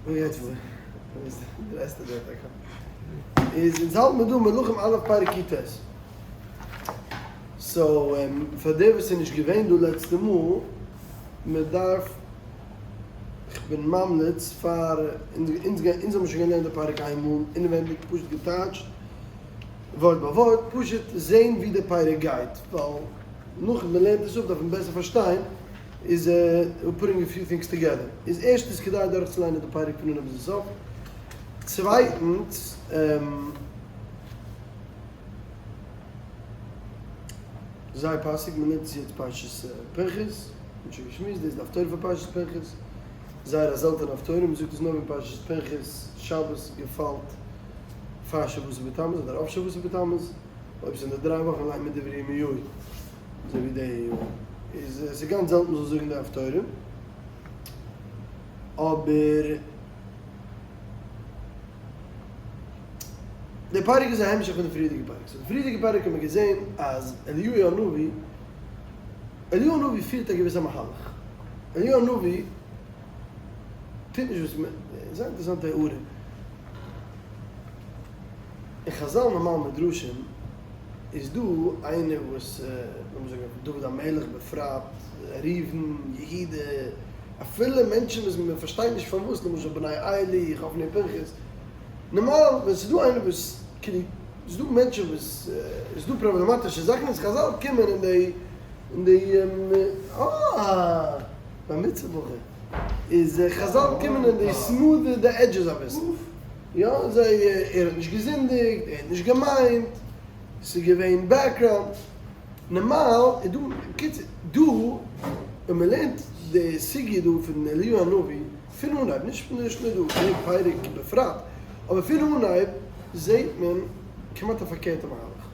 וואס גייט פאר? דרייסטו דארט א קאפ. איז אונז האלט מיר דא מלכים א' פרק י ט. so פאר דער וואס איז נישט געווען דא לעצטע מאל, מען דארף, איך בין ממליץ פאר, אונז האבן שוין געלערנט די פרק איינמאל אינעווענדיג פשוט געטייטשט ווארט ביי ווארט, פשוט זען ווי די פרק גייט, ווייל נאך מען לערנט עס אפ דארף מען בעסער פארשטיין. איז putting a few things together איז ערשטנס כדאי דורכצוליינען די פרק פון אנהייב ביזן סוף, צווייטנס זייער פאסיג מען לערנט עס יעצט פרשת פנחס, מ'האט שוין געשמועסט דאס איז די הפטורה פון פרשת פנחס, זייער א זעלטענע הפטורה, מען זאגט עס נאר ווען פרשת פנחס שבת געפאלט פאר שבעה עשר בתמוז אדער אויף שבעה עשר בתמוז, אויב ס'איז אין די דריי וואכן ליינט מען דברי ירמיהו. אזוי ווי די יאר איז עס איז גאנץ זעלטן מ'זאל זאגן די הפטורה, אבער די פרק איז א המשך פון די פריערדיגע פרק, so די פריערדיגע פרק האט מען געזען אז אליהו הנביא, אליהו הנביא פירט א געוויסע מהלך, אליהו הנביא טוט נישט וואס מען, זייער אינטערעסאנטע הערה. אין חזל נארמאל מדרשים איז דא איינער וואס לאמיר זאגן דוד המלך בפרט, ראובן, יהודה, אפילו מענטשן וואס מען פארשטייט נישט פארוואס, למשל בני עלי, חפני ופנחס, נארמאל ווען ס'איז דא איינער וואס כאילו ס'איז דא מענטשן וואס איז דא פראבלעמאטישע זאכן איז חזל קומען און די און די אה! בר מצוה בחור איז חזל קומען און they smooth די edges אביסל. יא זיי ער האט נישט געזינדיגט ער האט נישט געמיינט ס'איז געווען background נארמאל איז דא קיצור דא ווען מען לערנט די סוגיא דא פון אליהו הנביא פון אנהייב נישט נישט נאר דא די פרק בפרט אבער פון אנהייב זעהט מען כמעט א פארקערטע מהלך.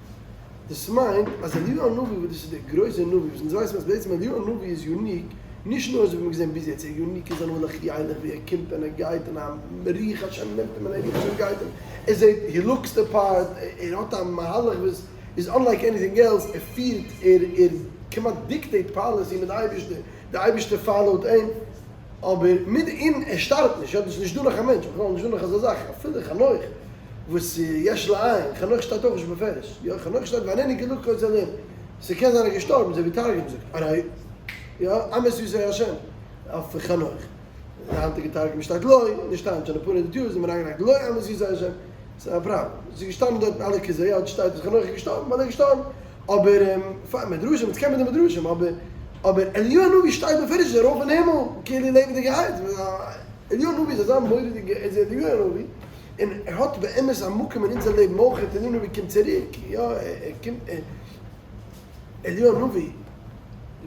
דאס מיינט אז אליהו הנביא וואס דאס איז דער גרויסער נביא וואס אונז ווייסן אז בעצם אליהו הנביא איז unique, נישט נאר אזוי ווי מ'האט געזען ביז יעצט, ער איז unique אין זיין הלך ילך ווי ער קומט און ער גייט און א רוח השם נעמט אים און א רוח השם גייט אים, ער זעט he looks the part, ער האט א מהלך וואס איז unlike anything else, ער פירט, ער ער כמעט dictate policy מיט די אייבערשטער, די אייבערשטער follow ט אים, אבער מיט און ער שטארבט נישט, יא דאס איז נישט דא נאך א מענטש, בכלל נישט דא נאך אזא זאך, אפילו חנוך. וואס יש לעיין, חנוך שטייט אויך נישט בפירוש, יא חנוך שטייט ואיננו כי לקחו את אלהים, ס'קען זיין ער איז געשטארבן אזוי ווי תרגום זאגט, ארי יא אמת יסוד השם אויף חנוך, די היינטיגע תרגום שטייט לא, נישט היינט שוין אפאר הונדערט יאר איז מען אריינגעלייגט לא אמת יסוד השם, ס'איז א פראבלעם, ס'איז געשטאנען דארט אין אלע כתבי יד שטייט אז חנוך איז געשטארבן ווייל ער איז געשטארבן, אבער פיין מדרשים, אונז קען מען די מדרשים, אבער אבער אליהו הנביא שטייט בפירוש איז ארויף אין הימל כאילו לעבעדיגערהייט, אליהו הנביא איז אזא מורא'דיגע, ער איז אליהו הנביא. און ער האט באמת א מקום אין אונזער לעבן אויך, אליהו הנביא קומט צוריק, יא ער קומט, אליהו הנביא,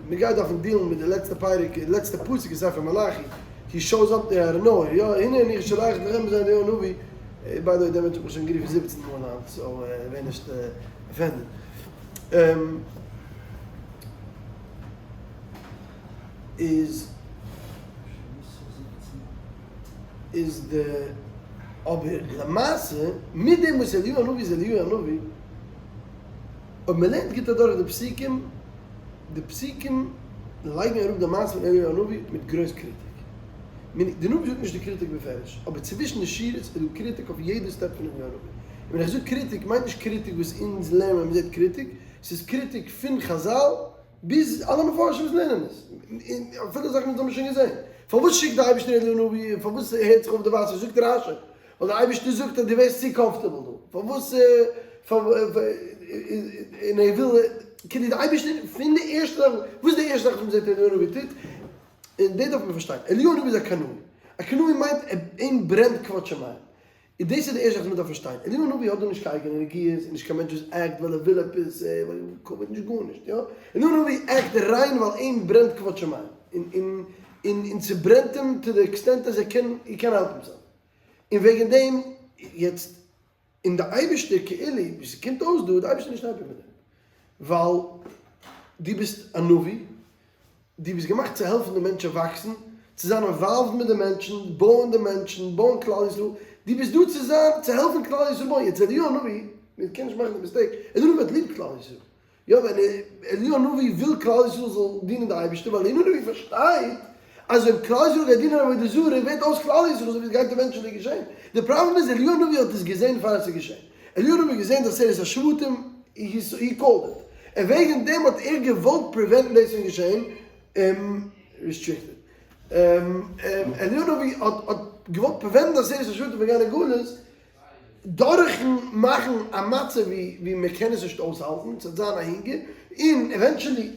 מען גייט דארפן deal ן מיט די לעצטע פרק, די לעצטע פסוק אין ספר מלאכי, he shows up there out of nowhere, יא הנה אני שולח לכם בזה אליהו הנביא, by the way דער מענטש האט מיך שוין גערופן זיבעצן מאל היינט, so ווער נישט offended. איז. איז די אבער למעשה מיט דעם וואס אליהו הנביא איז אליהו הנביא, אויב מען לערנט גוט אדורך די פסוקים, די פסוקים לייגן אראפ די מעשה פון אליהו הנביא מיט גרויס קריטיק. די נביא זאגט נישט די קריטיק בפירוש, אבער צווישן די שורות איז דא קריטיק אויף יעדע step פון אליהו הנביא. און ווען איך זאג קריטיק מיינט נישט קריטיק וואס אונז לערנען ווען מען זעט קריטיק, ס'איז קריטיק פון חזל ביז אלע מפרשים וואס לערנען עס, און אפילו זאכן וואס האבן שוין געזען. פארוואס שיקט די אייבערשטער אליהו הנביא און פארוואס הערט זיך אויף די וואסער? זאגט רשי, ווייל די אייבערשטער זאגט אז דו ווערסט צו comfortable דא, פארוואס און ער וויל, כאילו די אייבערשטער פון די ערשטע זאך, וואס איז די ערשטע זאך וואס מען זעט אליהו הנביא טוט? און דאס דארף מען פארשטיין, אליהו הנביא איז א קנאי, א קנאי מיינט אים ברענט כבוד שמים, און דאס איז די ערשטע זאך וואס מען דארף פארשטיין, אליהו הנביא האט דא נישט קיין אייגענע נגיעות, און נישט קיין מענטש וואס act ווייל ער וויל עפעס, ווייל כבוד, נישט גארנישט, יא, אליהו הנביא act ריין ווייל אים ברענט כבוד שמים, און און און און ס'ברענט אים to the extent אז ער קען הי קען העלפ הימסעלף, און וועגן דעם יעצט, און די אייבערשטער כאילו, ווי ס'קומט אויס דא, די אייבערשטער איז נישט happy מיט דעם, ווייל דו ביסט א נביא, דו ביסט געמאכט צו העלפן די מענטשן וואקסן, צו זיין involved מיט די מענטשן, בויען די מענטשן, בויען כלל ישראל, דו ביסט דא צו זיין, צו העלפן כלל ישראל בויען, יעצט אליהו הנביא, מען קען נישט מאכן די mistake, אליהו הנביא האט ליב כלל ישראל, יא ווען אליהו הנביא וויל כלל ישראל זאל דינען די אייבערשטער, ווייל אליהו הנביא פארשטייט. אז אויב כלל ישראל גייט דינען עבודה זרה ווערט אויס כלל ישראל אזוי ווי עס גייט eventually געשען. די פראבלעם איז אליהו הנביא האט עס געזען פאר עס איז געשען. אליהו הנביא האט געזען די עשרת השבטים, he called it. און וועגן דעם האט ער געוואלט prevent ן דאס פון געשען, restricted. אליהו הנביא האט געוואלט prevent ן די עשרת השבטים פון גיין אין גלות, דורכן מאכן א מצב ווי מען קען עס נישט אויסהאלטן, ס'וועט זיין א הונגער, און eventually,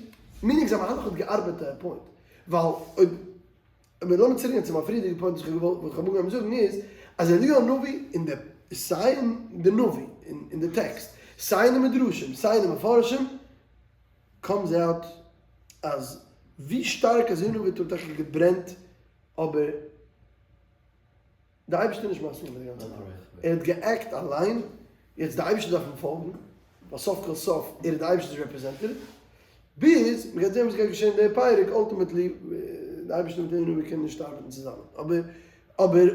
meaning זיין מהלך האט געארבעט to a point, ווייל אויב, אבער לאמיר צוריק גיין צו מיין פריערדיגע point וואס איך האב געוואלט, וואס איך האב אנגעהויבן זאגן איז, אז אליהו הנביא אין די, סיי אין די נביא, אין די טעקסט, סיי אין די מדרשים, סיי אין די מפרשים, comes out אז ווי שטארק אז אליהו הנביא האט טאקע געברענט, אבער. די אייבערשטער איז נישט מסכים מיט די גאנצע מהלך, ער האט גע'עקט אליין, יעצט די אייבערשטער דארף אים פאלגן, ווייל סוף כל סוף ער איז די אייבערשטער'ס representative, ביז מ'גייט זען וואס גייט געשען אין די פרק, ultimately די אייבערשטער מיט אליהו הנביא קענען נישט ארבעטן צוזאמען, אבער אבער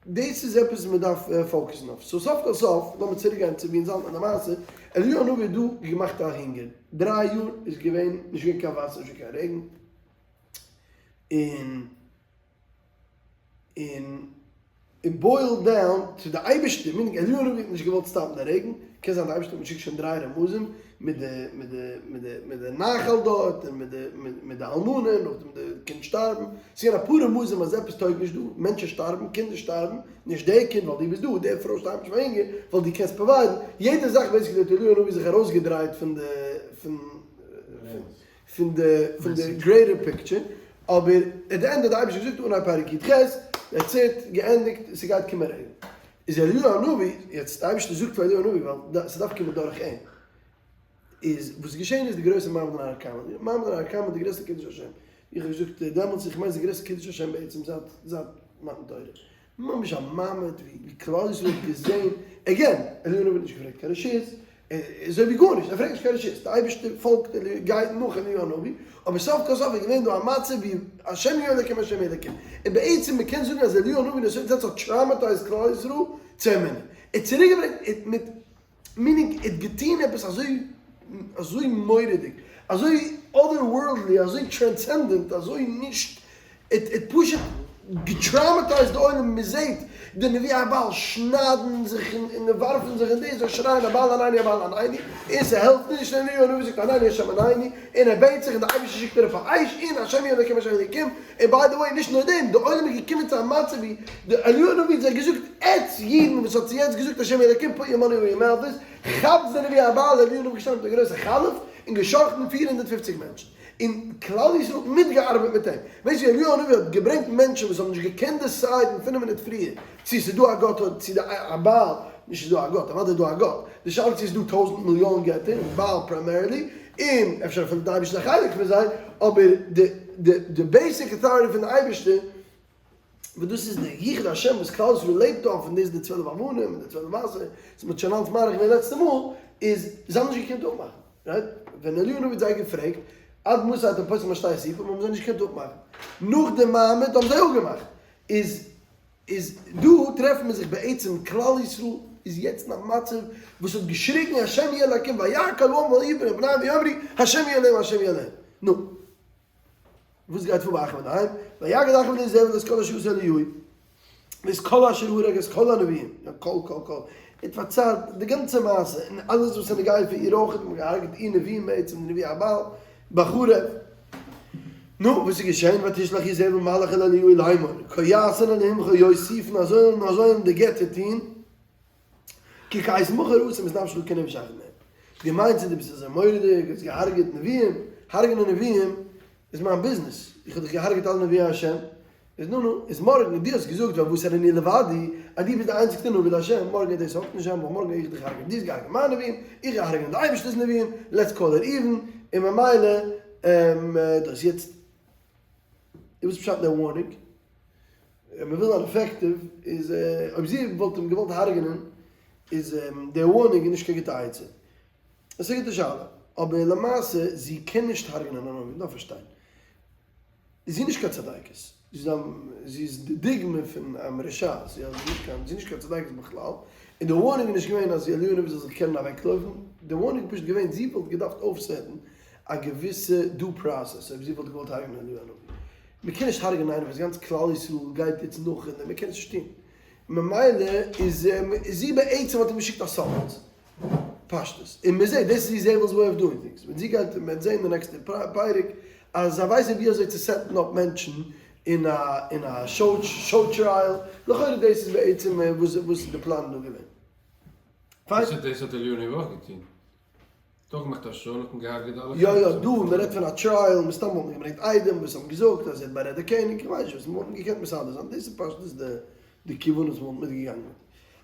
דאס איז עפעס וואס מ'דארף focus ן אויף, so סוף כל סוף, לאמיר צוריק גיין צו ווי אונז האלטן אין די מעשה, אליהו הנביא האט דא געמאכט א הונגער, דריי יאר איז געווען נישט געווען קיין וואסער נישט געווען קיין רעגן, און. און it boiled down צו די אייבערשטער, meaning אליהו הנביא האט נישט געוואלט stop ן די רעגן, קען זיין די אייבערשטער האט געשיקט שוין דריי רמזים מיט די מיט די מיט די מיט די נחל דארט און מיט די מיט די אלמנה נאכדעם די קינד שטארבן, ס'איז געווען אפאר רמזים אז עפעס טויג נישט דא, מענטשן שטארבן, קינדער שטארבן, נישט די קינד ווייל דו ביסט דא, די פרוי שטארבט נישט פאר הונגער ווייל דו קענסט provide ן, יעדע זאך basically האט אליהו הנביא זיך ארויסגעדרייט פון די פון פון די פון די greater picture, אבער at the end האט די אייבערשטער געזאגט אנהייב פרק י"ח, that's it, געענדיגט, ס'גייט קומען רעגן. איז אליהו הנביא, יעצט די אייבערשטער זאגט פאר אליהו הנביא ווייל ס'דארף קומען דורך אים, איז וואס איז געשען איז די גרויסע מעמד אין הר כרמל, די מעמד אין הר כרמל די גרעסטע קידוש השם, איך האב געזאגט דעמאלטס איך מיין ס'איז די גרעסטע קידוש השם בעצם זייט זייט מתן תורה, ממש א מעמד ווי כלל ישראל האט געזען, again, אליהו הנביא האט נישט געפרעגט קיין רשות, אזוי ווי גארנישט, ער פרעגט נישט קיין רשות, די אייבערשטער פאלגט אליהו, גייט נאך אליהו הנביא, אבער סוף כל סוף איז געווען דא א מצב ווי השם הוא האלקים השם אלקים, און בעצם מען קען זאגן אז אליהו הנביא אין א certain sense האט traumatized כלל ישראל צו אמונה, ער האט צוריקגעברענגט מיט meaning ער האט געטון עפעס אזוי אזוי מורא'דיג, אזוי otherworldly, אזוי transcendent, אזוי נישט, ער האט פשוט גע traumatize ט די עולם, מען זעט די נביאי הבעל שניידן זיך און ווארפן זיך און דאס, זיי שרייען הבעל ענני הבעל ענני, און ס'העלפט נישט, און אליהו הנביא זאגט ענני השם ענני, און ער בעט זיך און די אייבערשטער שיקט אראפ א אש, און השם הוא האלקים השם אלקים, און by the way נישט נאר דעם, די עולם איז געקומען צו א מצב ווי די אליהו הנביא האט זיי געזאגט, עטץ אידן וואס האט צו יעצט געזאגט השם אלקים put your money where your mouth is, כאפטס די נביאי הבעל, אליהו הנביא געשטאנען מיט א גרויסע חלף און געשאכטן 450 מענטשן, און כלל ישראל האט מיטגעארבעט מיט אים, ווייסט ווי אליהו הנביא האט געברענגט מענטשן וואס האבן נישט געקענט decide ן פינף מינוט פריער צו ס'איז דא א גאט אדער צו די הבעל, נישט ס'איז דא א גאט, אוודאי איז דא א גאט, די שאלה איז צו ס'איז דא טויזנט מיליאן געטער, און בעל primarily, און אפשר אפילו די אייבערשטער איז א חלק פון זיי, אבער די די די basic authority פון די אייבערשטער, וואס דאס איז די יחוד השם וואס כלל ישראל לעבט אויף, און דאס איז די 12 אבנים און די 12 וואסער, וואס מ'האט שוין אלץ מאריך געווען לעצטע מאל, איז זיי האבן נישט געקענט אפמאכן, right? ווען אליהו הנביא האט זיי געפרעגט, עד מתי אתם פוסלים על שתי סעיפים, האבן זיי נישט געקענט אפמאכן. נאך די מעמד האבן זיי אפגעמאכט. איז איז דא טרעפן מיר זיך בעצם, כלל ישראל איז יעצט אין א מצב וואס האט געשריגן השם הוא האלקים וירא כל העם ויבנו בניהם ויאמרו השם הוא האלקים השם הוא האלקים. נו. וואס גייט פאר ביי אחאב אינדערהיים? ויגד אחאב לאיזבל את כל אשר עשה אליהו ואת כל אשר הרג את כל הנביאים, יא כל כל כל, ער האט פארציילט די גאנצע מעשה און אלעס וואס איז נוגע פאר איר אויך, מען האט געהארגעט איר נביאים בעצם די נביאי הבעל בחרב. נו, וואס איז געשען? ותשלח איזבל מלאך אל אליהו לאמור, כה יעשון אלהיך יוסיפון אזוי און אזוי וועלן די געטער טון, כי כעת מחר אשים את נפשך כנפש אחד מהם. דו מיינסט אז דו ביסט אזוי מורא'דיג, האסט געהארגעט נביאים, הרג'נען נביאים איז מיין ביזנעס, איך האב דאך געהארגעט אלע נביאי השם, איז נו נו, איז מארגן, דו האסט געזאגט והבשר אני לבדי, אז דו ביסט די איינציגסטע נביא להשם, מארגן וועט דאס אויך נישט זיין, ווייל מארגן גיי איך דיך הרג'נען, דו האסט געהארגעט מיינע נביאים, איך גיי הרג'נען די אייבערשטער'ס נביאים, let's call it even, און ממילא, דאס יעצט, איז וואס פשט אין די warning? אויב מען וויל זיין effective, איז אויב זי וואלט אים געוואלט הרג'נען, איז די warning איז נישט קיין גוטע עצה. עס איז א גוטע שאלה, אבער למעשה זי קען נישט הרג'נען א נביא, מ'דארף פארשטיין. זי איז נישט קיין צדיקת, זי איז די דוגמא פון א מרשעת, זי איז נישט קיין, זי איז נישט קיין צדיקת בכלל, און די warning איז נישט געווען אז אליהו הנביא זאל זיך קענען אוועקלויפן, די warning איז פשוט געווען זי וואלט געדארפט אויפ set ן א געוויסע due process אויב זי וואלט געוואלט הרג'נען אליהו הנביא. מען קען נישט הרג'נען איינעם וואס גאנץ כלל ישראל גייט יעצט נאך און מען קען עס נישט טון, ממילא איז זי בעצם האט אים געשיקט א summons, פשטות, און מען זעט דאס איז איזעבעל'ס way of doing things, ווען זי גייט מען וועט זען די נעקסטע פרק אז זיי ווייסן ווי אזוי צו set ן אפ מענטשן אין א אין א show trial, לכאורה דאס איז בעצם וואס וואס איז די פלאן דא געווען. פיין. דאס האט אליהו הנביא אויך געטון. דאך געמאכט א show און האט מען געהארגעט אלע יא יא, דא מען רעדט פון א trial, מסתם וואלט מען געברענגט עדים וואס האבן געזאגט אז ער האט בארעדט די קעניג, איך ווייס נישט וואס, מען וואלט געקענט מסדר זיין, דאס איז פשטות די די כיוון וואס מען וואלט מיטגעגאנגען מיט.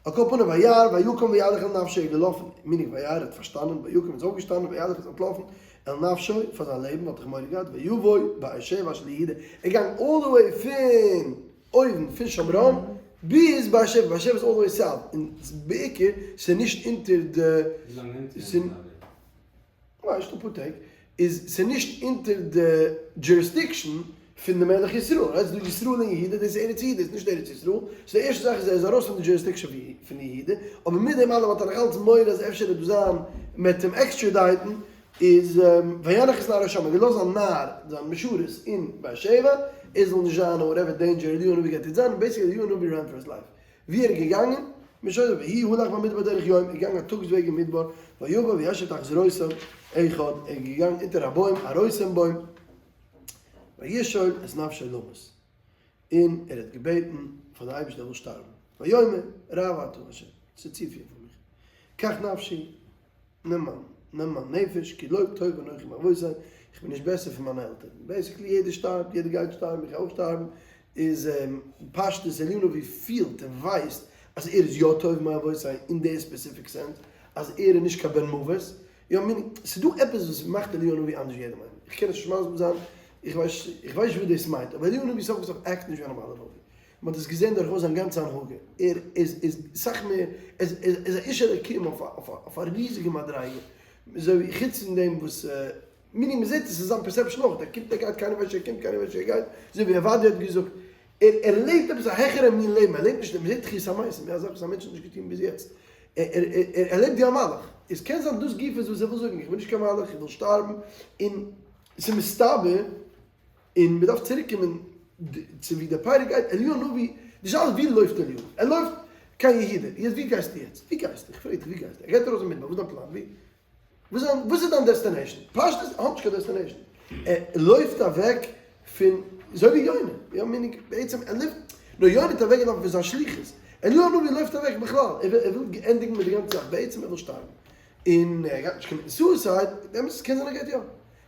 על כל פנים וירא ויקום וילך אל נפשו איז געלאפן, meaning וירא האט פארשטאנען, ויקום איז אויפגעשטאנען, וילך איז אנטלאפן, אל נפשו, פאר זיין לעבן האט ער מורא געהאט, ויבוא באר שבע אשר ליהודה, ער איז געגאנגען all the way פון אויבן פון שומרון ביז באר שבע, באר שבע איז all the way south, און בעיקר ס'איז נישט אונטער די. ווי לאנג נעמט עס אזא וועג? ווייסט אפאר טעג, איז ס'איז נישט אונטער די jurisdiction פון די מלך ישראל, right? ס'איז דא ישראל און יהודה, דאס איז ארץ יהודה, איז נישט ארץ ישראל, so די ערשטע זאך איז ער איז ארויס פון די jurisdiction פון יהודה, אבער מיט דעם אלעם האט ער נאך אלץ מורא אז אפשר וועט דא זיין מ'וועט אים extradite ן, איז וינח את נערו שם, ער האט געלאזט זיין נער, זיין משרת אין באר שבע, ער זאל נישט זיין אין whatever danger אליהו הנביא גייט יעצט זיין, basically אליהו הנביא ran for his life. ווי ער איז געגאנגען, משנה ויהי הלך במדבר דרך יום, ער איז געגאנגען א טאגס וועג אין מדבר, ויבא וישב תחת רותם אחד, ער איז געגאנגען אונטער א בוים, א רותם בוים, וישאל את נפשו למות, און ער האט געבעטן פאר די אייבערשטער ער וויל שטארבן, ויאמר רב אתה ה', ס'איז צופיל פאר מיך, קח נפשי, נעם מיין, נעם מיין נפש, כי לא טוב אנכי מאבותי, איך בין נישט בעסער פון מיינע עלטערן. basically יעדער שטארבט, יעדער גייט שטארבן, איך גיי אויך שטארבן, איז פשטות אליהו הנביא פילט און ווייסט אז ער איז יא טוב מאבותי אין די specific sense, אז ער איז נישט קיין בן מוות, יא meaning, ס'איז דא עפעס וואס מאכט אליהו הנביא אנדערש ווי יעדעם איינעם, איך קען עס נישט מסביר זיין, איך ווייס איך ווייס נישט וואס דאס מיינט, אבער אליהו הנביא סוף כל סוף act נישט ווי א נארמאלער נביא, מען האט עס געזען דורכאויס זיין גאנצע הנהגה, ער איז איז סאך מער, ער איז א איש אלוקים אויף א ריזיגע מדריגה, אזוי ווי חוץ פון דעם וואס, meaning מען זעט עס אין זיין perception אויך, ער קומט ער גייט קיינער ווייסט נישט ער קומט קיינער ווייסט נישט ער גייט, אזוי ווי עובדיה האט געזאגט, ער ער לעבט עפעס א העכערע מין לעבן, ער לעבט נישט, מען זעט תחיית המתים, יא א זאך וואס א מענטש האט נישט געטון ביז יעצט, ער ער ער לעבט ווי א מלאך, עס קען זיין דאס גופא איז וואס ער וויל זאגן, איך בין נישט קיין מלאך, איך וויל שטארבן, און ס'איז מסתבר. און מען דארף צוריק קומען צו ווי דער פרק גייט, אליהו הנביא, די שאלה איז ווי לויפט אליהו, ער לויפט קיין יהודה, יעצט ווי גייסטו יעצט, ווי גייסטו, איך פרעג דיך ווי גייסטו, ער גייט ארויס אין מדבר, וואס איז דיין פלאן, ווי, וואס איז דיין destination, פשטות ער האט נישט קיין destination, ער לויפט אוועק פון, אזוי ווי יונה, יא meaning בעצם ער לויפט, נאר יונה האט אוועק געלאפן פון זיין שליחות, אליהו הנביא לויפט אוועק בכלל, ער וויל ענדיגן מיט די גאנצע זאך, בעצם ער וויל שטארבן, און ער גייט נישט commit ן suicide, באמת קען זיין ער גייט יא.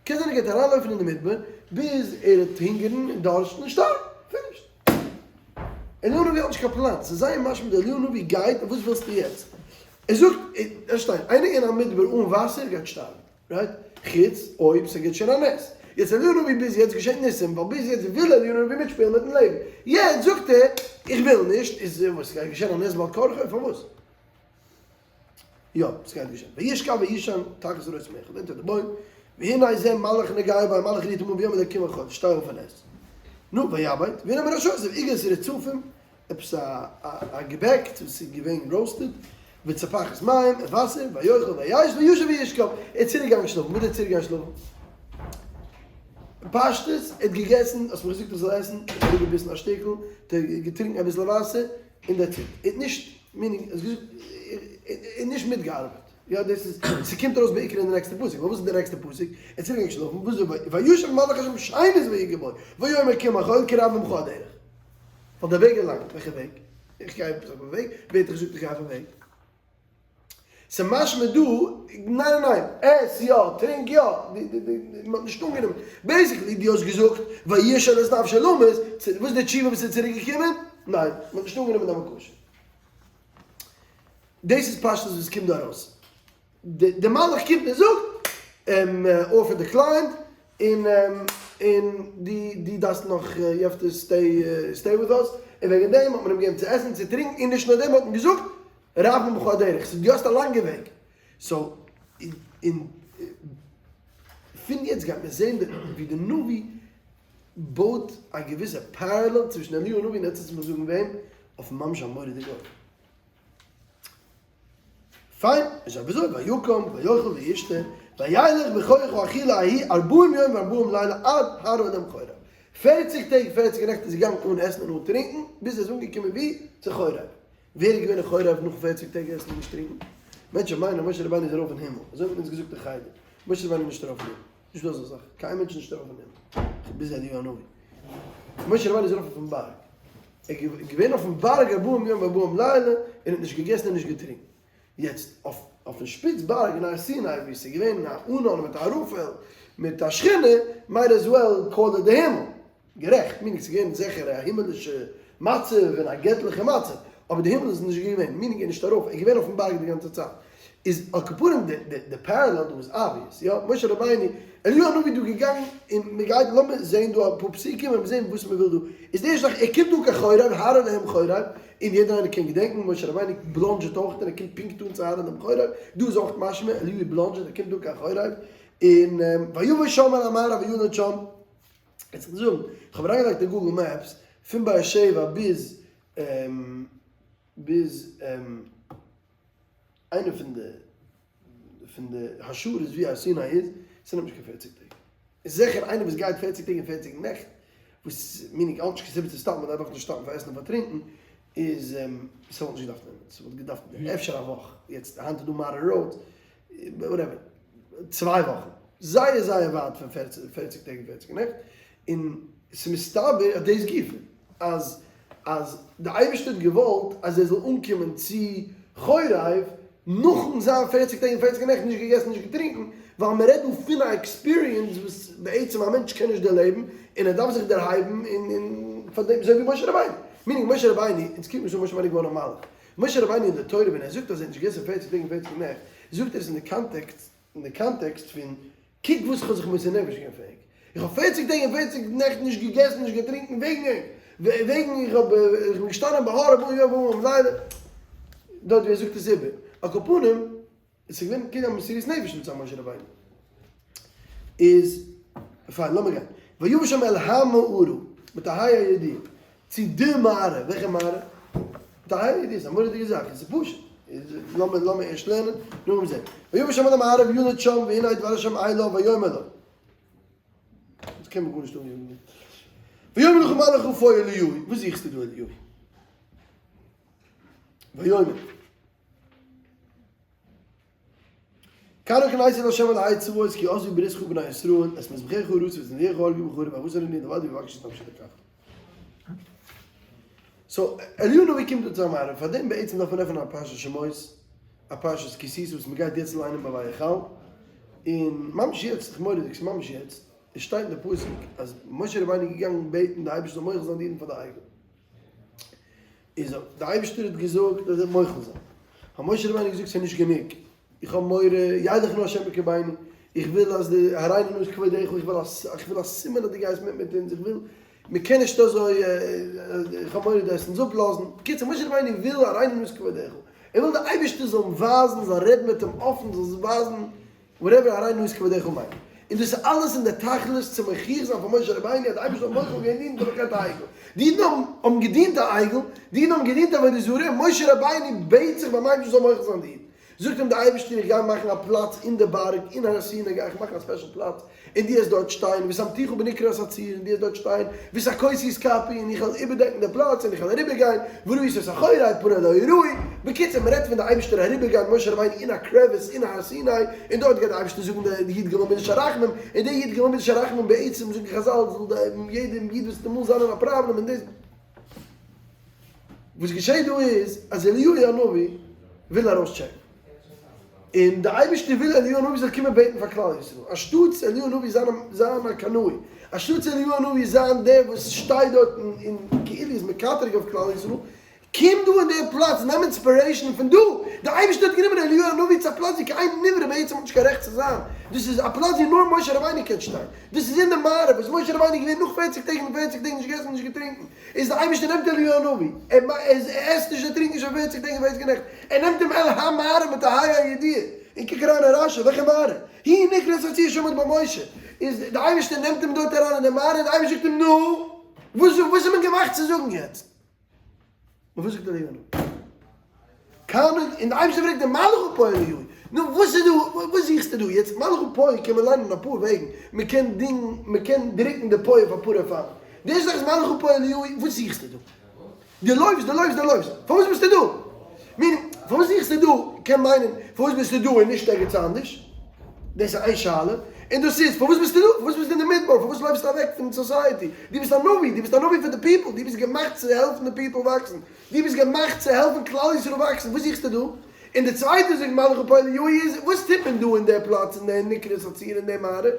קען זיין ער גייט אריינלויפן אין די מדבר ביז ער וועט הונגערן און דארשטן און שטארבן. finished. אליהו הנביא האט נישט קיין פלאן. ס'איז זייער משמע די אליהו הנביא גייט און וואס ווילסטו יעצט? ער זאגט, ער שטייט, איינער אין א מדבר אן וואסער גייט שטארבן. right? חוץ אויב ס'גייט שוין א נס. יעצט אליהו הנביא ביז יעצט געשעט ניסים ווייל ביז יעצט וויל אליהו הנביא מיטשפילן מיטן לעבן. יעצט זאגט ער איך וויל נישט, איז וואס? גייט געשען א נס בעל כרחו? פארוואס? יא, ס'גייט געשען. וישכב וישן תחת רותם אחד, אונטער די בוים, והנה זה מלאך נוגע בו, א מלאך רירט אים אן ויאמר אליו קום אכול, שטיי אויף און עס. נו, ויבט, והנה מראשותיו עוגות רצופים, עפעס א געבעק וואס איז געווען roasted, וצפחת מים, און וואסער, ויאכל וישת וישב וישכב, ער איז צוריק געגאנגען שלאפן, וואס איז ער צוריק געגאנגען שלאפן? פשטות, ער האט געגעסן, האסט מיר געזאגט איך זאל עסן, ער האט אראפגעביסן א שטיקל, האט ער געטרינקען אביסל וואסער, און that's it. ער האט נישט, meaning, ער האט געזאגט, ער האט נישט מיטגעארבעט. יא, דאס איז, ס'קומט ארויס בעיקר אין די נעקסטע פסוק. ווייל וואס איז די נעקסטע פסוק? ער איז צוריק געגאנגען שלאפן, וואס איז וישב מלאך השם שנית ויגע בו, ויאמר קום אכול כי רב ממך הדרך. ווייל דער וועג איז לאנג. וועלכע וועג? איך גיי עפעס אויף א וועג? ווער האט דיך געזאגט איך גיי אויף א וועג? ס'משמע דא, ניין ניין ניין, עס יא, טרינק יא, מען האט נישט אנגענומען, basically דו האסט געזאגט וישאל את נפשו למות, וואס איז די תשובה וואס איז צוריק געקומען? ניין, מען האט נישט אנגענומען דיין בקשה. דאס איז פשטות וואס קומט דא ארויס. די מלאך קומט און זאגט, offer declined, און און דו דו דארפסט נאך you have to stay stay with us, און וועגן דעם האט מען אים געגעבן צו עסן און צו טרינקן, און נישט נאר דעם האט מען געזאגט רב ממך הדרך, so דו האסט א לאנגע וועג, so און פון יעצט גייט מען זען ווי די נביא בויט א געוויסע parallel צווישן אליהו הנביא און יעצט וועט מען זאגן וועם, אויף ממש א מורא'דיגע אופן. פיין, איז אויב אזוי, ויקום ויאכל וישתה, וילך בכח האכילה ההיא ארבעים יום וארבעים לילה עד הר אדם חורב. פערציג טעג פערציג נעכט איז ער געגאנגען אן עסן און אן טרינקען, ביז ער איז אנגעקומען וואו? צו חורב. ווער איז געווען אין חורב נאך פערציג טעג עסן און נישט טרינקען? מענטשן מיינען אז משה רבינו איז ארויף אין הימל, אזוי האט מען אונז געזאגט אין חדר, משה רבינו איז נישט ארויף אין הימל, נישט דא אזא זאך, קיין מענטש איז נישט ארויף אין הימל, ביז אליהו הנביא. משה רבינו איז ארויף אויפן בארג, ער איז געווען אויפן בארג ארבעים יום וארבעים לילה, און האט נישט געגעסן און נישט געטרינקען. יעצט, אויפן שפיץ בארג אין הר סיני, וואו עס איז געווען א ענן מיט א ערפל, מיט א שכינה, might as well call it די הימל. גערעכט, meaning ס'איז געווען זיכער א הימעלישע מצב און א געטליכע מצב, אבער די הימל איז נישט געווען, meaning ער איז נישט ארויף, ער איז געווען אויפן בארג די גאנצע צייט. איז על כל פנים די parallel דא איז obvious, יא, משה רבינו, אליהו הנביא דא געגאנגען און מען גייט, לאמיר זעהן דא אפאר פסוקים און זעהן וואס מען וויל דא, איז די ערשטע זאך ער קומט דא קיין חורב, הר אלהים חורב, און יעדער איינער קען געדענקן משה רבינו בלאנדזשעט אויך און ער קומט פונקט אן צו הר אלהים חורב, דא איז אויך משמע אליהו בלאנדזשעט ער קומט דא קיין חורב, און ויבא שם אל המערה וילד שם. יעצט איך זאגן, איך האב אריינגעלייגט אין Google Maps פון באר שבע ביז ביז איינע פון די פון די השערות ווי הר סיני איז, ס'נעמט נישט קיין פערציג טעג. איז זיכער איינער וואס גייט פערציג טעג און פערציג נעכט, וואס meaning האט נישט קיין סיבה צו סטאפן, מ'דארף דאך נישט סטאפן פאר עסן און פאר טרינקען, איז ס'וואלט נישט געדארפט נעמען, ס'וואלט געדארפט אפשר א וואך, יעצט היינט איז דא modern road, whatever, צוויי וואכן, זייער זייער ווייט פון פערציג טעג און פערציג נעכט, און ס'מסתבר אז דאס גופא, אז אז די אייבערשטער האט געוואלט אז ער זאל אנקומען צו חורב נאכן זיין פערציג טעג און פערציג נעכט נישט געגעסן נישט געטרינקן, ווייל מען רעדט דא פון א experience וואס בעצם א מענטש קען נישט דערלעבן און ער דארף זיך דערהייבן און און פאר דעם אזוי ווי משה רבינו, meaning משה רבינו, אונז קוקן נישט אן משה רבינו געווארן א מלאך, משה רבינו אין די תורה ווען ער זאגט אז ער האט נישט געגעסן פערציג טעג און פערציג נעכט, זאגט ער עס אין די קאנטעקסט אין די קאנטעקסט פון קוק וואס איך האב זיך מוסר נפש געווען פאר ענק, איך האב פערציג טעג און פערציג נעכט נישט געגעסן נישט געטרינקן וועגן ענק, וועגן איך האב איך בין געשטאנען בהר ארבעים יום וארבעים לילה, דארט ווי ער זאגט עס איבער, על כל פנים, עס איז געווען כאילו א מסירות נפש מצד משה רבינו. איז פיין לאמיר גיין. ויבא שם אל המערה, מיט א ה' הידיעה, צו די מערה, וועלכע מערה? מיט א ה' הידיעה, ס'איז א מורא'דיגע זאך, עס איז פשוט, לאמיר לאמיר ערשט לערנען, נאכדעם זען. ויבא שם אל המערה וילד שם והנה דבר השם אליו ויאמר לו. דאס קען מען גארנישט אנגעבן. ויאמר לך מה לך פה אליהו, וואס זוכסטו דא אליהו? ויאמר. קנא קנאתי לה' אלהי צבאות כי עזבו בריתך בני ישראל את מזבחיך הרסו ואת נביאיך הרגו בחרב והבשר אני לבדי ואבקש את נפשי לקחת. so אליהו הנביא קומט דא צו א מערה, פאר דעם בעצם דארף מען עפענען א פרשת שמות, א פרשת כי תשא וואס מען גייט יעצט ליינען ביי ויחל, און ממש יעצט, איך מורא'דיג, ס'איז ממש יעצט, עס שטייט אין די פסוק אז משה רבינו איז געגאנגען בעטן די אייבערשטער זאל מוחל זיין די אידן פאר די עגל. איז די אייבערשטער האט געזאגט אז ער וועט מוחל זיין, האט משה רבינו געזאגט ס'איז נישט גענוג, איך האב מורא, ילך נא השם בקרבנו, איך וויל אז די הראנו נא את כבודך, איך וויל א איך וויל א סימן אז דו גייסט מיט מיט אונז, איך וויל, מען קען נישט אזוי, איך האב מורא דו וועסט אונז אפלאזן, בקיצור משה רבינו וויל הראנו נא את כבודך, ער וויל די אייבערשטער זאל אים ווייזן, זאל רעדן מיט אים אפן, זאל ווייזן whatever הראנו נא את כבודך מיינט. און דאס איז אלעס אין די תכלית צו מוכיח זיין פאר משה רבינו אז די אייבערשטער האט מוחל געווען די אידן דורך חטא העגל. די אידן האבן האבן געדינט א עגל, די אידן האבן געדינט עבודה זרה, און משה רבינו בעט זיך ביים אייבערשטן זאל מוחל זיין די אידן. זאגט אים די אייבערשטער איך גיי מאכן א פלאץ אין די בארג, אין הר סיני גיי איך מאכן א special פלאץ, און דו וועסט דארט שטיין, ושמתיך בנקרת הצור, און דו וועסט דארט שטיין, ושכותי את כפי, און איך וועל איבערדעקן די פלאץ, און איך וועל אריבערגיין, וראית את אחורי, פני לא יראו. בקיצור, מען רעדט פון די אייבערשטער אריבערגיין משה רבינו אין א crevice אין הר סיני, און דארט גייט די אייבערשטער זאגן די י"ג מידות הרחמים, און די י"ג מידות הרחמים בעצם זאגן חזל זאל די יעדע איד וואס האט אמאל זיין אין א פראבלעם און דאס. וואס געשעט דא איז אז אליהו הנביא וויל ארויסטשעקן, און די אייבערשטער וויל אליהו הנביא זאל קומען בעטן פאר כלל ישראל, אנשטאטס אליהו הנביא זיין זיין א קנאי, אנשטאטס אליהו הנביא זיין דער וואס שטייט דארט און כאילו איז מקטרג אויף כלל ישראל, קום דא אין דער פלאץ, נעם inspiration פון דא, דער אייבערשטער האט גענומען אליהו הנביא צו א פלאץ ווי קיין נברא בעצם האט נישט קיין רעכט צו זיין, דאס איז א פלאץ ווי נאר משה רבינו קען שטיין, דאס איז אין די מערה וואס משה רבינו איז געווען נאך פערציג טעג און פערציג טעג נישט געגעסן און נישט געטרינקן, איז דער אייבערשטער נעמט אליהו הנביא, ער עסט נישט ער טרינקט נישט פאר פערציג טעג און פערציג נעכט, ער נעמט אים אל המערה מיט א ה' הידיעה, און קוק אריין אין רשי, וועלכע מערה? היא נקרת הצור שעמד בה משה, איז דער אייבערשטער נעמט אים דארט אריין אין די מערה און דער אייבערשטער זאגט אים נו, וואס איז מען געמאכט צו זאגן יעצט? נו וואס זאגט אליהו הנביא? קאן און די אייבערשטער פרעגט אים מה לך פה אליהו? נו וואס איז דא וואס זוכסטו דא יעצט מה לך פה קען מען ליינען אפאר וועגן, מען קען דינגן מען קען דרוקן די פה אויף אפאר אופנים. די ערשטע זאך איז מה לך פה אליהו, וואס זוכסטו דא? דו לויפסט, דו לויפסט, דו לויפסט, פארוואס ביסטו דא? meaning, פארוואס זוכסטו דא קען מיינען פארוואס ביסטו דא און נישט ערגעץ אנדערש, דאס איז איין שאלה, און דאס איז פארוואס ביסטו דא? פארוואס ביסטו אין די מדבר? פארוואס לויפסטו אוועק פון society? דו ביסט א נביא, דו ביסט א נביא פאר די people, דו ביסט געמאכט צו העלפן די people וואקסן, דו ביסט געמאכט צו העלפן כלל ישראל וואקסן, וואס זוכסטו דא? און די צווייטע זאך מה לך פה אליהו איז, וואס טוט מען דא אין די פלאץ אין די נקרת הצור אין די מערה?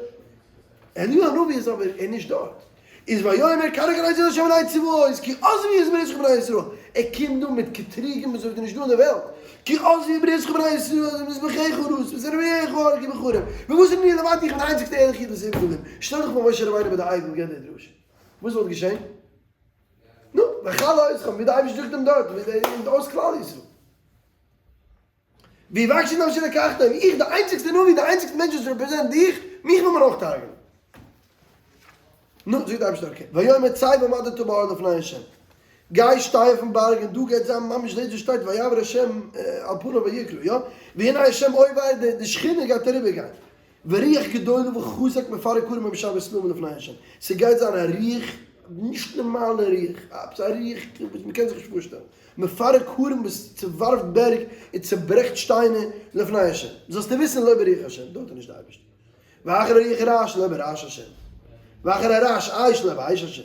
אליהו הנביא איז אבער ער נישט דארט. איז ויאמר קנא קנאתי לה' אלהי צבאות כי עזבו את בריתך בני ישראל, ער קומט דא מיט קטרוגים וואס איז נישט דא אין די וועלט, כי עזבו בריתך בני ישראל את מזבחיך הרסו ואת נביאיך הרגו בחרב, וואס איז מיר לבדי איך בין די איינציגסטע ערליכע איד וואס איז איבערגעבליבן, שטעל דיך פאר משה רבינו ביי די עגל געבט די דרשה, וואס וואלט געשען? נו, וכלה אתכם, ווי די אייבערשטער זאגט אים דארט, ווי אויס כלל ישראל. ויבקשו את נפשי לקחתם, איך די איינציגסטע נביא, די איינציגסטע מענטש וואס represent דיך, מיך וויל מען אויך הרג'ענען. נו, זאגט די אייבערשטער okay, ויאמר צא ועמדת בהר לפני ה', גיי שטיי אויפן בארג און דא גייט זיין ממש דאס וואס שטייט ויעבר ה' על פניו ויקרא, יא, והנה ה' עובר, די שכינה גייט אריבער גיין, ורוח גדולה וחזק מפרק הרים ומשבר סלעים לפני ה', ס'גייט זיין א רוח, נישט נארמאלע רוח, עפעס א רוח וואס מ'קען זיך נישט פארשטעלן, מפרק הרים וואס צעווארפט בערג און צעברעכט שטיינער לפני ה', זאלסטו וויסן לא ברוח ה', דארט איז נישט די אייבערשטער, ואחר הרוח רעש לא ברעש ה', ואחר הרעש אש לא באש ה',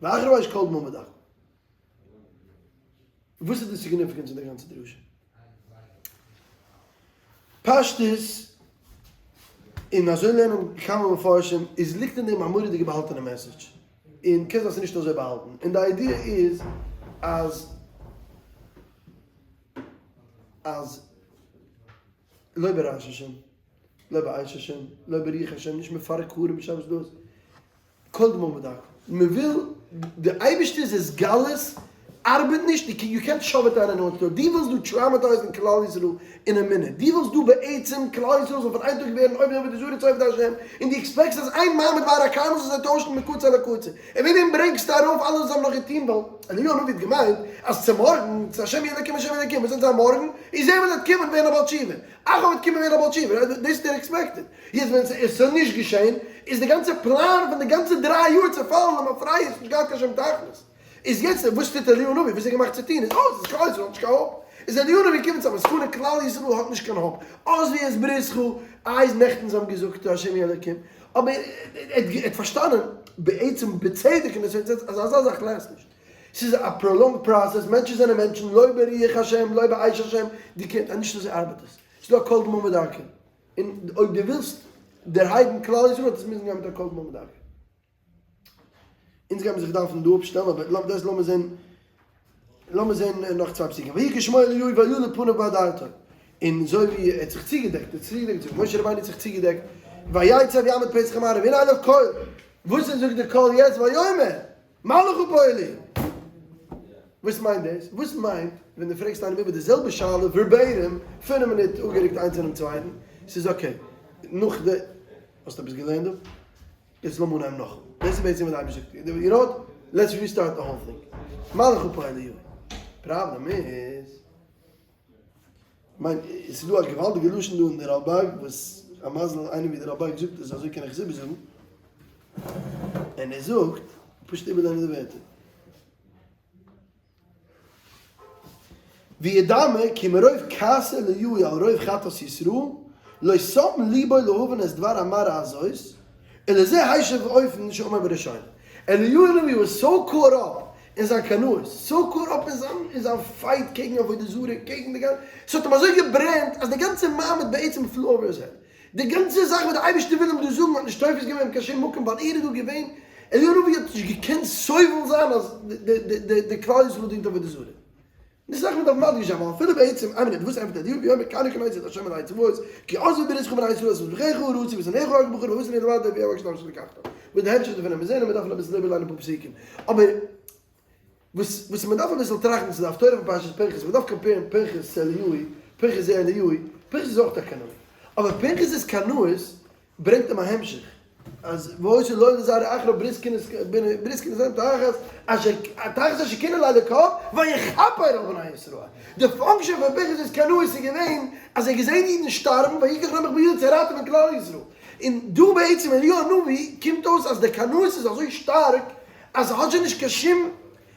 ואחר האש קול דממה דקה. וואס איז די significance פון די גאנצע דרשה? פשטות, און אזוי לערנען כמה מפרשים, איז ליגט אין דעם א מורא'דיגע באהאלטענע message, און קען זיין ס'איז נישט אזוי באהאלטן, און די idea איז אז אז לא ברעש השם, לא באש השם, לא ברוח השם, נישט מפרק הרים ומשבר סלעים, קול דממה דקה, מען וויל די אייבערשטער'ס התגלות ארבעט נישט, יו קענט שאוו איט דאון עניוואנס טראוט, דו ווילסט דא traumatize ן כלל ישראל אין א מינוט, דו ווילסט דא בעצם כלל ישראל זאל פון איין טאג ווערן עובדי עבודה זרה צו עובדי השם, און דו expect סט אז איין מעמד בהר הכרמל זאל זיי טוישן מקצה לקצה, און וועגן דעם ברענגסטו ארויף אלעס וואס זיי האבן נאך געטון, ווייל אליהו הנביא האט געמיינט אז צומארגנס השם יהיה אלקים השם יהיה אלקים, וואס וועט זיין מארגן? איזבל וועט קומען ווערן א בעל תשובה, אחאב וועט קומען ווערן א בעל תשובה, דאס האט ער expected. יעצט ווען עס איז נישט געשען, איז די גאנצע פלאן פון די גאנצע דריי יאר צעפאלן למפרע, עס האט נישט געהאט קיין שום תכלית. איז יעצט וואס טוט אליהו הנביא, וואס איז ער געמאכט צו טון, איז אויס, איז כלל ישראל האט נישט קיין hope. איז אליהו הנביא געקומען צו א מסקנא, כלל ישראל האט נישט קיין hope. עזבו את בריתך, איז נעכטן זיי האבן געזאגט השם הוא האלקים, אבער ער האט פארשטאנען בעצם בצדק אין די sense אז אזא זאך last נישט. ס'איז א prolonged process, מענטשן זענען מענטשן, לא ברוח השם, לא באש השם, דו קענסט, נישט אזוי ארבעט עס. ס'איז דא א קול דממה דקה. און אויב דו ווילסט דערהייבן כלל ישראל וועט עס מוזן גיין מיט א קול דממה דקה. אונז גיימיר זיך דארפן דא אפשטעלן אבער דאס לאמיר זען לאמיר זען נאך צוויי פסוקים ויהי כשמוע אליהו ויעל פניו באדרתו און אזוי ווי ער האט זיך צוגעדעקט ער האט צוגעדעקט זיך משה רבינו האט זיך צוגעדעקט ויצא ויעמוד פתח המערה והנה אליו קול וואס זאגט די קול יעצט ויאמר מה לך פה אליהו? וואס מיינט דאס? וואס מיינט ווען דו פרעגסט איינעם איבער די זעלבע שאלה verbatim, פינף מינוט אפגערוקט איינס אינעם צווייטן, ס'איז okay, נאך די, האסט עפעס געלערנט דא? יעצט לאמיר אנהייבן נאכאמאל. דאס איז בעצם וואס די אייבערשטער זאגט, יו נאו וואט, let's restart the whole thing. מה לך פה אליהו? פראבלעם איז, כ'מיין, עס איז דא א געוואלדיגע לשון דא אין די רלבג, וואס א מזל איינער ווי די רלבג זאגט עס, אזוי קען איך עס איבערזאגן, און ער זאגט, פשוט איבערליינען די ווערטער. וידמה כי מרוב כעס אליהו על רוב חטאת ישראל, לא שם ליבו להבין את דבר המראה הזאת, ולזה השיב באופן שאמר בראשונה. אליהו הנביא was so caught up אין זיין קנאות, so caught up אין זיין אין זיין fight קעגן עבודה זרה, קעגן די גאנצע, ס'האט אים אזוי געברענט אז די גאנצע מעמד בעצם flew over his head. די גאנצע זאך וואס די אייבערשטער וויל אים דא זאגן האט נישט תופס געווען קיין שום מקום ווייל ער איז דא געווען, אליהו הנביא האט נישט געקענט סובל זיין אז די כלל ישראל דינט עבודה זרה. די זאך מען דארף מדגיש זיין ווייל אפילו בעצם איין מינוט וואס ענטפערט ער ויאמר קנא קנאתי את ה' אלהי צבאות כי עזבו בריתך בני ישראל את מזבחיך הרסו ואת נביאיך הרגו בחרב ואותני אני לבדי ויבקשו נפשי לקחתם וואס די המשך דערפון וועלן מיר זעהן און מיר דארפן אביסל איבערליינען אפאר פסוקים אבער וואס וואס מען דארף אביסל טראכטן צו די הפטורה פון פרשת פנחס מען דארף compare ן פנחס צו אליהו פנחס זה אליהו פנחס איז אויך א קנאי אבער פנחס'ס קנאות ברענגט אים א המשך, אז והיתה לו ולזרעו אחריו ברית כהונה תחת אשר תחת אשר קנא לאלוקיו ויכפר על בני ישראל. די function פון פנחס'ס קנאות איז געווען אז ער האט געזען אידן שטארבן ויקח נמך בידו צו ראטעווען כלל ישראל. און דא בעצם אליהו הנביא קומט אויס אז די קנאות איז אזוי שטארק. אז ס'האט שוין נישט קיין שום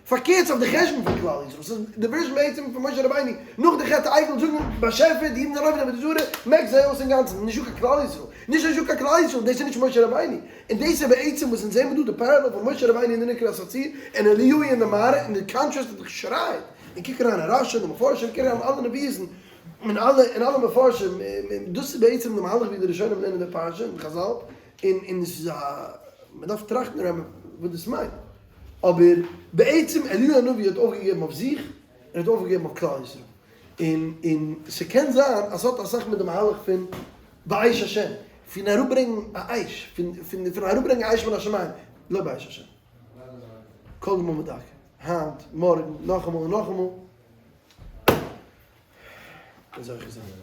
פארקערט ס'אויף די חשבון פון כלל ישראל, ס'איז די version בעצם פון משה רבינו נאך די חטא העגל זאגן באשעפער די אידן זענען עובד עבודה זרה מעק זיי אויס אינגאנצן, נישטא קיין כלל ישראל, נישט נישטא קיין כלל ישראל, דאס איז נישט משה רבינו, און דאס איז בעצם וואס אונז זעמיר דא די parallel פון משה רבינו אין די נקודת הצור און אליהו אין די מערה און די contrast האט זיך געשרייט, און קוק אריין אין רשי און די מפרשים, קוק אריין אין אלע נביאות'ן און אלע און אלע מפרשים, דאס איז בעצם די מהלך ווי די ראשונים לערנען די פרשה און חזל, און און עס איז א מען דארף טראכטן וואס דאס מיינט, אבער בעצם אליהו הנביא האט אויפגעגעבן אויף זיך און האט אויפגעגעבן אויף כלל ישראל, און און ס'קען זיין אז ס'האט אסאך מיט די מהלך פון באש השם, פון אראפברענגן א אש, פון פון פון אראפברענגן א אש מן השמים, לא באש השם. כל דממה דקה, היינט, מארגן, נאכאמאל און נאכאמאל. און זוכה זיין.